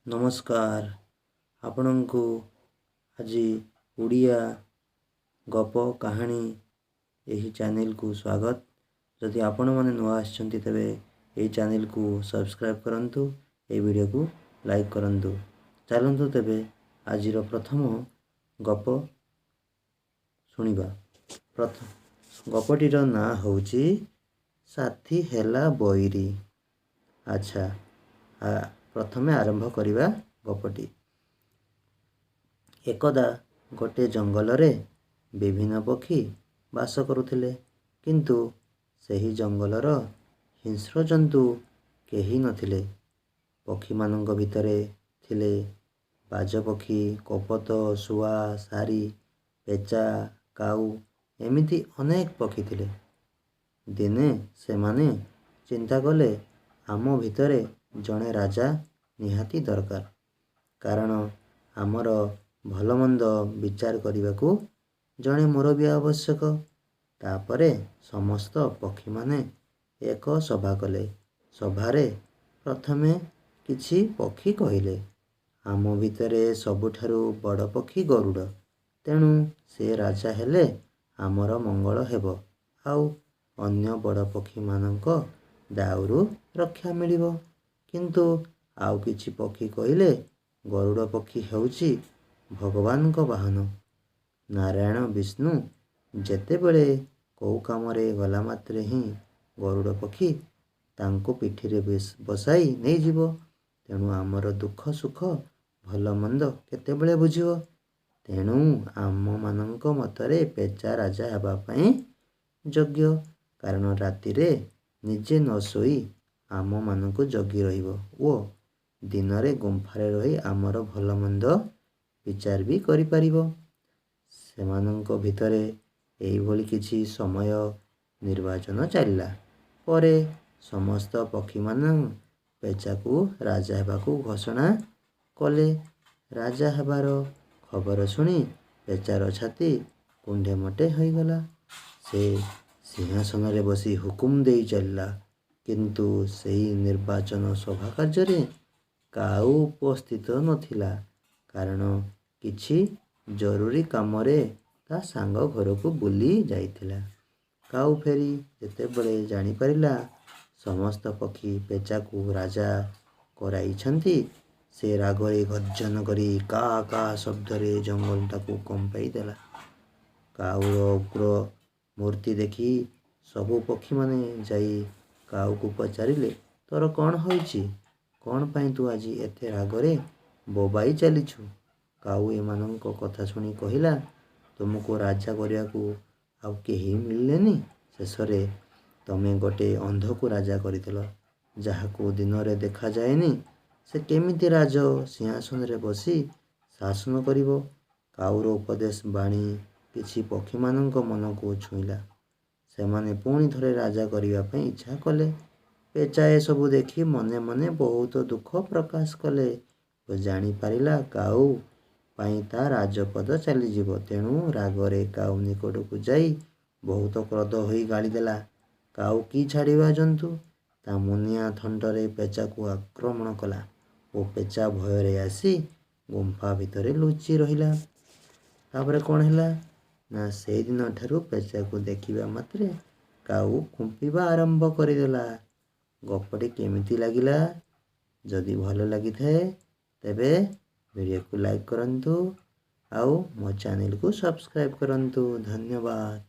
ନମସ୍କାର, ଆପଣଙ୍କୁ ଆଜି ଓଡ଼ିଆ ଗପ କାହାଣୀ ଏହି ଚ୍ୟାନେଲକୁ ସ୍ୱାଗତ। ଯଦି ଆପଣମାନେ ନୂଆ ଆସିଛନ୍ତି, ତେବେ ଏହି ଚ୍ୟାନେଲକୁ ସବସ୍କ୍ରାଇବ୍ କରନ୍ତୁ, ଏହି ଭିଡ଼ିଓକୁ ଲାଇକ୍ କରନ୍ତୁ। ଚାଲନ୍ତୁ ତେବେ ଆଜିର ପ୍ରଥମ ଗପ ଶୁଣିବା। ପ୍ରଥମ ଗପଟିର ନାଁ ହେଉଛି ସାଥୀ ହେଲା ବଇରୀ। ଆଚ୍ଛା, ପ୍ରଥମେ ଆରମ୍ଭ କରିବା ଗପଟି। ଏକଦା ଗୋଟେ ଜଙ୍ଗଲରେ ବିଭିନ୍ନ ପକ୍ଷୀ ବାସ କରୁଥିଲେ, କିନ୍ତୁ ସେହି ଜଙ୍ଗଲର ହିଂସ୍ର ଜନ୍ତୁ କେହି ନଥିଲେ। ପକ୍ଷୀମାନଙ୍କ ଭିତରେ ଥିଲେ ବାଜପକ୍ଷୀ, କପୋତ, ଶୁଆ, ଶାରୀ, ପେଚା, କାଉ, ଏମିତି ଅନେକ ପକ୍ଷୀ ଥିଲେ। ଦିନେ ସେମାନେ ଚିନ୍ତା କଲେ, ଆମ ଭିତରେ ଜଣେ ରାଜା ନିହାତି ଦରକାର, କାରଣ ଆମର ଭଲମନ୍ଦ ବିଚାର କରିବାକୁ ଜଣେ ମୁରବି ଆବଶ୍ୟକ। ତାପରେ ସମସ୍ତ ପକ୍ଷୀମାନେ ଏକ ସଭା କଲେ। ସଭାରେ ପ୍ରଥମେ କିଛି ପକ୍ଷୀ କହିଲେ, ଆମ ଭିତରେ ସବୁଠାରୁ ବଡ଼ ପକ୍ଷୀ ଗରୁଡ଼, ତେଣୁ ସେ ରାଜା ହେଲେ ଆମର ମଙ୍ଗଳ ହେବ ଆଉ ଅନ୍ୟ ବଡ଼ ପକ୍ଷୀମାନଙ୍କ ଦାଉରୁ ରକ୍ଷା ମିଳିବ। କିନ୍ତୁ ଆଉ କିଛି ପକ୍ଷୀ କହିଲେ, ଗରୁଡ଼ ପକ୍ଷୀ ହେଉଛି ଭଗବାନଙ୍କ ବାହନ। ନାରାୟଣ ବିଷ୍ଣୁ ଯେତେବେଳେ କୋଉ କାମରେ ଗଲା ମାତ୍ରେ ହିଁ ଗରୁଡ଼ ପକ୍ଷୀ ତାଙ୍କୁ ପିଠିରେ ବସାଇ ନେଇଯିବ, ତେଣୁ ଆମର ଦୁଃଖ ସୁଖ ଭଲ ମନ୍ଦ କେତେବେଳେ ବୁଝିବ? ତେଣୁ ଆମମାନଙ୍କ ମତରେ ପେଚା ରାଜା ହେବା ପାଇଁ ଯୋଗ୍ୟ, କାରଣ ରାତିରେ ନିଜେ ନ ଶୋଇ ଆମମାନଙ୍କୁ ଜଗି ରହିବ ଓ ଦିନରେ ଗୁମ୍ଫାରେ ରହି ଆମର ଭଲମନ୍ଦ ବିଚାର ବି କରିପାରିବ। ସେମାନଙ୍କ ଭିତରେ ଏଇଭଳି କିଛି ସମୟ ନିର୍ବାଚନ ଚାଲିଲା ପରେ ସମସ୍ତ ପକ୍ଷୀମାନେ ପେଚାକୁ ରାଜା ହେବାକୁ ଘୋଷଣା କଲେ। ରାଜା ହେବାର ଖବର ଶୁଣି ପେଚାର ଛାତି କୁଣ୍ଢେ ମୋଟେ ହୋଇଗଲା। ସେ ସିଂହାସନରେ ବସି ହୁକୁମ ଦେଇ ଚାଲିଲା। କିନ୍ତୁ ସେହି ନିର୍ବାଚନ ସଭା କାର୍ଯ୍ୟରେ କାଉ ଉପସ୍ଥିତ ନଥିଲା, କାରଣ କିଛି ଜରୁରୀ କାମରେ ତା ସାଙ୍ଗ ଘରକୁ ବୁଲି ଯାଇଥିଲା। କାଉ ଫେରି ଯେତେବେଳେ ଜାଣିପାରିଲା ସମସ୍ତ ପକ୍ଷୀ ପେଚାକୁ ରାଜା କରାଇଛନ୍ତି, ସେ ରାଗରେ ଗର୍ଜନ କରି କା କା ଶବ୍ଦରେ ଜଙ୍ଗଲଟାକୁ କମ୍ପାଇ ଦେଲା। କାଉର ଉଗ୍ର ମୂର୍ତ୍ତି ଦେଖି ସବୁ ପକ୍ଷୀମାନେ ଯାଇ କାଉକୁ ପଚାରିଲେ, ତୋର କ'ଣ ହୋଇଛି? କ'ଣ ପାଇଁ ତୁ ଆଜି ଏତେ ରାଗରେ ବୋବାଇ ଚାଲିଛୁ? କାଉ ଏମାନଙ୍କ କଥା ଶୁଣି କହିଲା, ତୁମକୁ ରାଜା କରିବାକୁ ଆଉ କେହି ମିଳିଲେନି? ଶେଷରେ ତମେ ଗୋଟେ ଅନ୍ଧକୁ ରାଜା କରିଦେଲ। ଯାହାକୁ ଦିନରେ ଦେଖାଯାଏନି, ସେ କେମିତି ରାଜ ସିଂହାସନରେ ବସି ଶାସନ କରିବ? କାଉର ଉପଦେଶ ବାଣୀ କିଛି ପକ୍ଷୀମାନଙ୍କ ମନକୁ ଛୁଇଁଲା। ସେମାନେ ପୁଣି ଥରେ ରାଜା କରିବା ପାଇଁ ଇଚ୍ଛା କଲେ। ପେଚା ଏସବୁ ଦେଖି ମନେ ମନେ ବହୁତ ଦୁଃଖ ପ୍ରକାଶ କଲେ ଓ ଜାଣିପାରିଲା କାଉ ପାଇଁ ତା ରାଜପଦ ଚାଲିଯିବ। ତେଣୁ ରାଗରେ କାଉ ନିକଟକୁ ଯାଇ ବହୁତ କ୍ରୋଧ ହୋଇ ଗାଳିଦେଲା। କାଉ କି ଛାଡ଼ିବା ଜନ୍ତୁ? ତା ମୁନିଆ ଥଣ୍ଟରେ ପେଚାକୁ ଆକ୍ରମଣ କଲା ଓ ପେଚା ଭୟରେ ଆସି ଗୁମ୍ଫା ଭିତରେ ଲୁଚି ରହିଲା। ତାପରେ କ'ଣ ହେଲା ନା, ସେଇଦିନ ଠାରୁ ପେଚାକୁ ଦେଖିବା ମାତ୍ରେ କାଉ ଖୁମ୍ପିବା ଆରମ୍ଭ କରିଦେଲା। ଗପଟି କେମିତି ଲାଗିଲା? ଯଦି ଭଲ ଲାଗିଥାଏ, ତେବେ ଭିଡ଼ିଓକୁ ଲାଇକ୍ କରନ୍ତୁ ଆଉ ମୋ ଚ୍ୟାନେଲକୁ ସବସ୍କ୍ରାଇବ୍ କରନ୍ତୁ। ଧନ୍ୟବାଦ।